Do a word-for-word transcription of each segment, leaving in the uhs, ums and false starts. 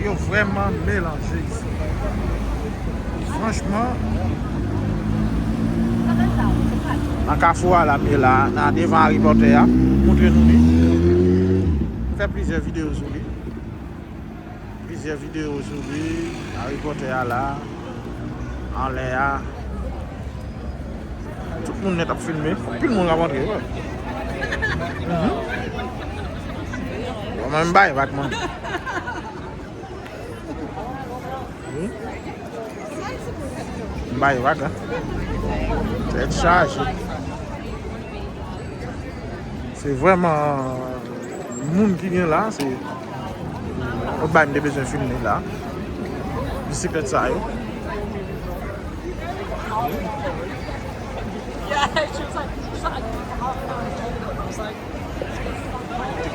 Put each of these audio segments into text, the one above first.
Yo vrèman melanje isi. Franchman, nan kafou a la, m ye la, nan devan Harry Potter a, montre nou li. M fè plizyè videyo sou li. Plizyè videyo sou li, Harry Potter a la, anlè a. Tout moun nèt ap filme. Anpil moun ap antre, wè. Mhm. Bon, mwen m bay vag, mwen. Hmm? M bay vag, hein. Tèt chaje. Se vrèman moun ki gen la, se yon bagay m te bezwen filme la. Bisiklèt sa yo.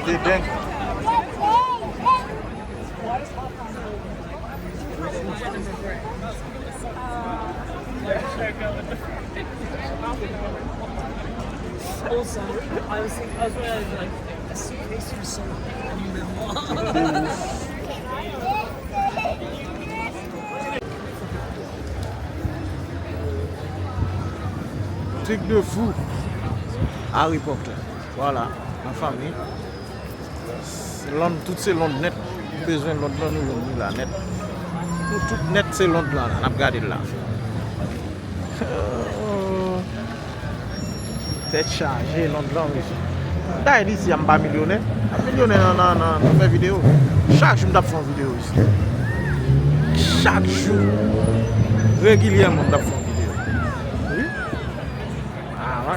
Te deng. Also, I was thinking, I was really like, a suitcase for some memoir. Truc de fou. Harry Potter. Voilà, ma famille. Lond, tout se Lond nèt. Nou bezwen Lond lan, nou jwenn li la nèt. Nou tout nèt se Lond lan la, n ap gade l la. Tèt chaje, Lond lan, mesye. Dayè, disi a, m pa milyonè. M ap milyonè nan, nan, nan, nan fè videyo. Chak jou m t ap fè yon videyo isi. Chak jou. Regilyèman, m t ap fè yon videyo. Wi. Ah, wè.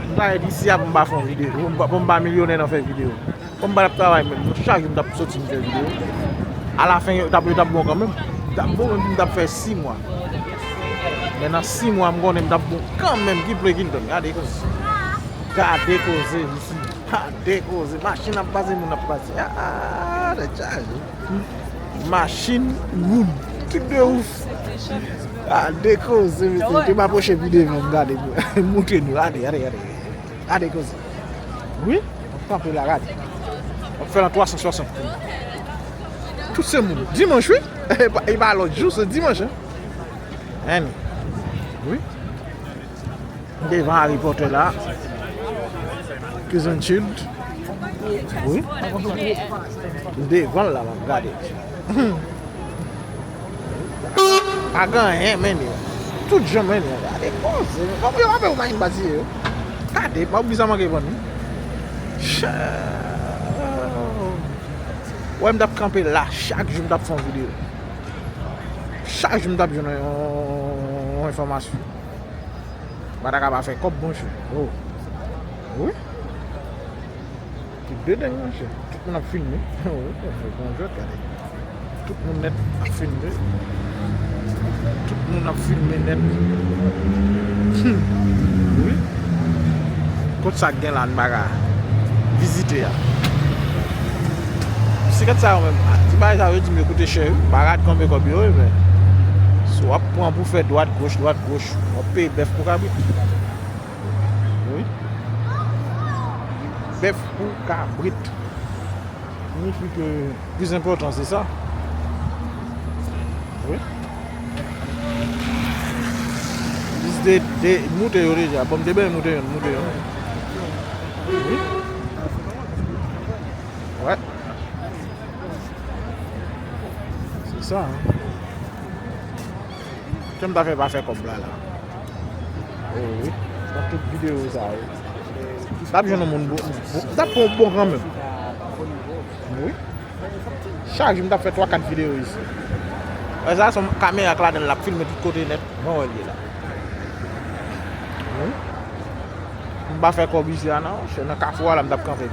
M ta rete isi a pou m pa fè yon videyo. Pou m pa, pou m pa milyonè nan fè videyo. Pou m pa t ap travay menm, non, chak jou m t ap soti m fè videyo. Alafen, yo t ap, yo t ap bon kanmenm. T ap bon, menm si m t ap fè sis mwa. Men nan sis mwa, m konnen m t ap bon kanmenm, ki ple ki l tann. Gade koze. Gade koze isi. Gade koze. Machin ap pase, moun ap pase. Ah, ah, tèt chaje. Machin, moun. Truc de ouf. Gade koze, mesye. Te m apwoche pi devan, m gade. M montre nou. Gade, gade, gade. Gade koze. Wi, m ap kanpe la, gade. M ap fè l an twa san swasant. Tout se moun. Dimanch, wi. E pa, e pa lòt jou, se dimanch, hein. Ann. Wi. Devan Harry Potter la. Cousin Child. Wi. Devan l la, m ap gade. Pa gen anyen, men yo. Tout jan, men yo. Gade koze. Bon, yo pa pè ou machin batiye yo. Gade, pa oubli sa manke vann, wi. Cha-, wè, m t ap kanpe la. Chak jou, m t ap fè yon videyo. Chak jou, m t ap jwenn yon, yon enfòmasyon. M pa ta ka pa fè kòb, monchè. Oh. Wi. Tout de deng, monchè. Tout moun ap filme. Oh, wi, bon jwèt, gade. Tout moun nèt ap filme. Tout moun ap filme nèt. Hmm. Wi. Kot sa k gen la, n pa ka vizite a? Bisiklèt sa yo menm, ti bagay sa yo, yo di m yo koute chè, wi. M pa ka kanpe kòb yo, wi, men si w ap pran pou fè dwat, goch, dwat, goch, w ap peye bèf pou kabrit. Wi. Bèf pou kabrit. Siyifi ke plis enpòtan se sa. Wi. Plis de, de moute yo deja. Bon, m te benyen moute youn, moute youn. Wi. Wè. Se sa, hein. Kè m ta fè pa fè kòb la, la. Oh, wi. Nan tout videyo sa yo. M t ap jwenn yon moun bon, bon, m t ap pran yon bon kanmenm. Wi. Chak jou m t ap fè twa, kat videyo isi. Wè sa, se yon kamera k ladan l, l ap filme tout kote nèt. Bon, wè l ye la. Wi. M pa fè kòb isi a, non. Se nan kafou a la m t ap kanpe.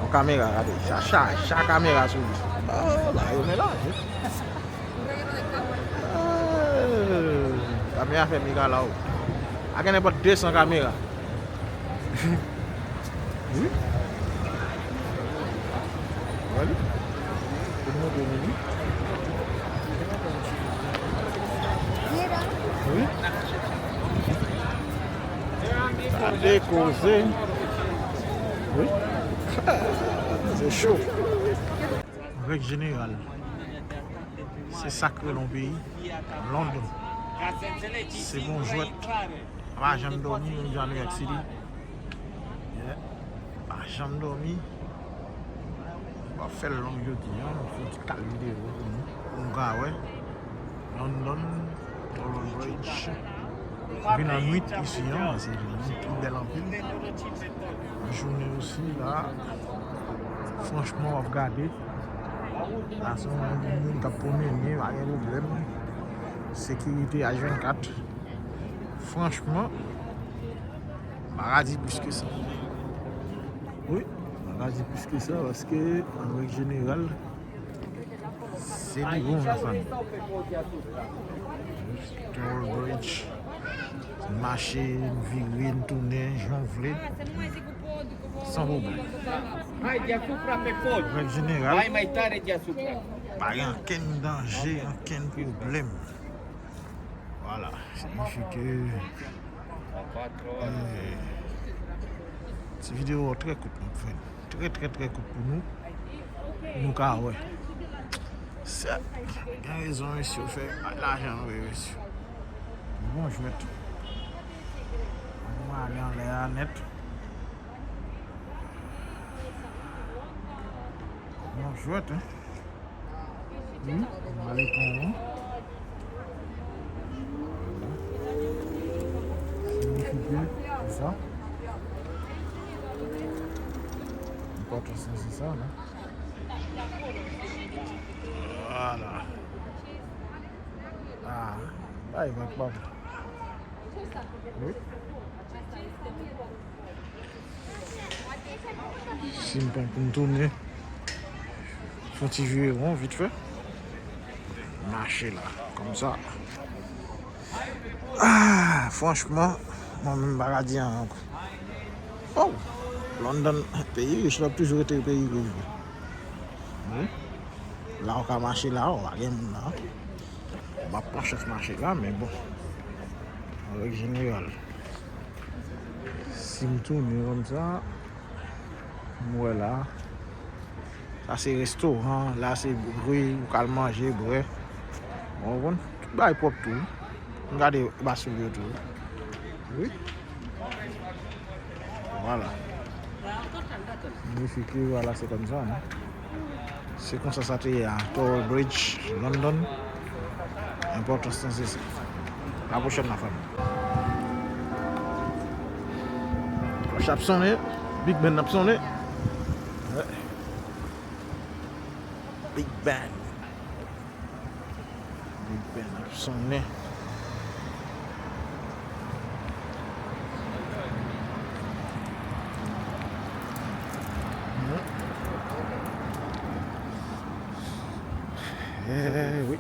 Yon kamera, gade. Sa, sa, sa kamera sou li. Oh, bagay yo melanje. Oh, kamera fè mega la, o. A gen nenpòt de san kamera. Wi. Wè li. Pou nou de mini. Wi. Gade koze. Wi. Se cho. An règ jeneral, se sa k rele yon peyi, London. Se bon jwèt. Pa janm dòmi, menm jan New York City. Yeah. Pa janm dòmi. M p ap fè l long jodi a, m fè yon ti kal videyo pou nou, pou nou ka wè. London, Tower Bridge. Vin annwit isi a, se li pi bèl anpil. Jounen osi la, franchman, w ap gade. La, se yon moun k ap pwomennen, pa gen pwoblèm. Sekirite H vennkat. Franchman, m pa ka di plis ke sa. Wi, m pa ka di plis ke sa, paske, an règ jeneral, se li bon, la fanmi. Tower Bridge, n mache, n vire, n tounen, jan w vle, san pwoblèm. An règ jeneral, pa gen ankenn danje, ankenn pwoblèm. Vwala, siyifi ke, eh, ti videyo trè kout, m ap fè l. Trè, trè, trè kout pou nou. Pou nou ka wè. Sèt. Gen rezon, mesye, w fè lajan, wi, mesye. Bon jwèt. Nou ale anlè a nèt. Bon jwèt, hein. Hmm? Mwen ale pran yon. Siyifi ke, se sa. Enpòtans lan, se sa, non? Vwala. Ah, bay vag, papa. Wi. Si m pran pou m tounen, fè yon ti vire won vit fè. Mache la, kòmsa. Ah, franchman, mwen menm m pa ka di anyen ankò. Oh, London, peyi rich la, ap toujou rete peyi rich. Wi. La ou ka mache la, ou pa gen moun la. Ou pa pran chans mache la, men bon. An règ jeneral, si m tounen kòmsa, m wè la. Sa se restoran, la se ri, ou ka al manje, bwè. Ou konprann? Tout bagay pwòp tou. M gade basyoul yo tou. Wi. Vwala. Siyifi ke, vwala, se kòmsa, hein. Se konsa sa te ye a Tower Bridge, London. Enpòtans lan se sa. A la pwochèn, la fanmi. Klòch ap sonnen, Big Ben ap sonnen. Big Ben. Big Ben ap sonnen. Eh wi.